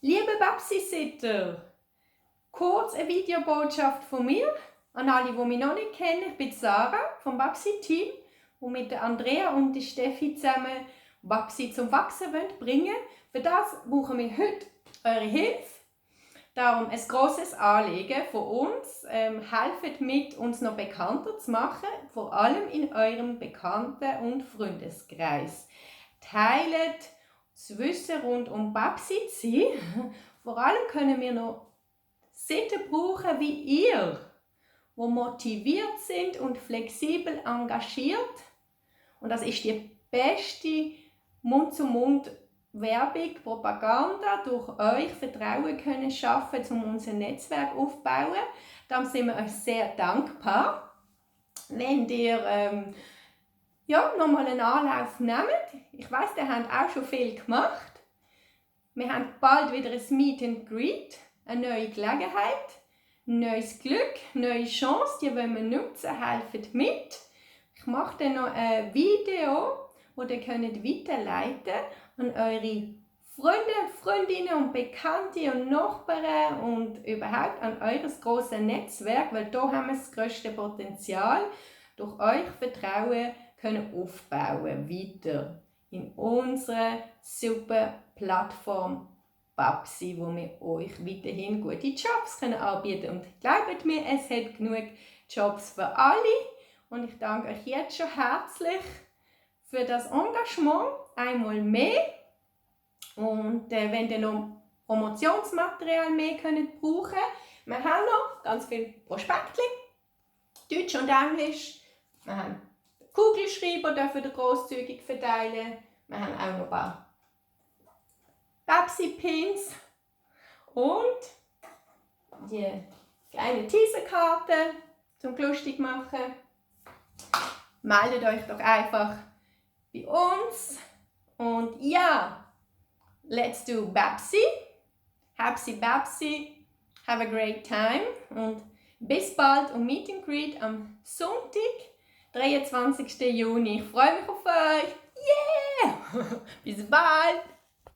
Liebe Babsi-Sitter, kurz eine Videobotschaft von mir an alle, die mich noch nicht kennen. Ich bin Sarah vom Babsi-Team, die mit der Andrea und der Steffi zusammen Babsi zum Wachsen bringen wollen. Für das brauchen wir heute eure Hilfe. Darum ein grosses Anliegen von uns. Helft mit, uns noch bekannter zu machen, vor allem in eurem Bekannten- und Freundeskreis. Teilt das Wissen rund um Babsi zu sein. Vor allem können wir noch Sitten brauchen wie ihr, die motiviert sind und flexibel engagiert. Und das ist die beste Mund-zu-Mund-Werbung, Propaganda, durch euch Vertrauen können schaffen, um unser Netzwerk aufzubauen. Darum sind wir euch sehr dankbar, wenn ihr nochmal einen Anlauf nehmt. Ich weiss, ihr habt auch schon viel gemacht. Wir haben bald wieder ein Meet and Greet, eine neue Gelegenheit, neues Glück, neue Chance, die wollen wir nutzen, helft mit. Ich mache dann noch ein Video, das ihr könnt weiterleiten an eure Freunde, Freundinnen und Bekannte und Nachbarn und überhaupt an eures grosses Netzwerk, weil da haben wir das grösste Potenzial, durch euch Vertrauen können aufbauen, weiter in unserer super Plattform Babsi, wo wir euch weiterhin gute Jobs können anbieten können. Und glaubt mir, es hat genug Jobs für alle. Und ich danke euch jetzt schon herzlich für das Engagement, einmal mehr. Und wenn ihr noch Promotionsmaterial mehr könnt brauchen, wir haben noch ganz viele Prospekte, Deutsch und Englisch. Wir haben Kugelschreiber, dürfen wir grosszügig verteilen. Wir haben auch noch ein paar Babsi-Pins und die kleine Teaserkarte zum lustig machen. Meldet euch doch einfach bei uns. Und ja, let's do Babsi. Happy Babsi. Have a great time. Und bis bald und Meet and Greet am Sonntag, 23. Juni. Ich freue mich auf euch. Yeah! Bis bald!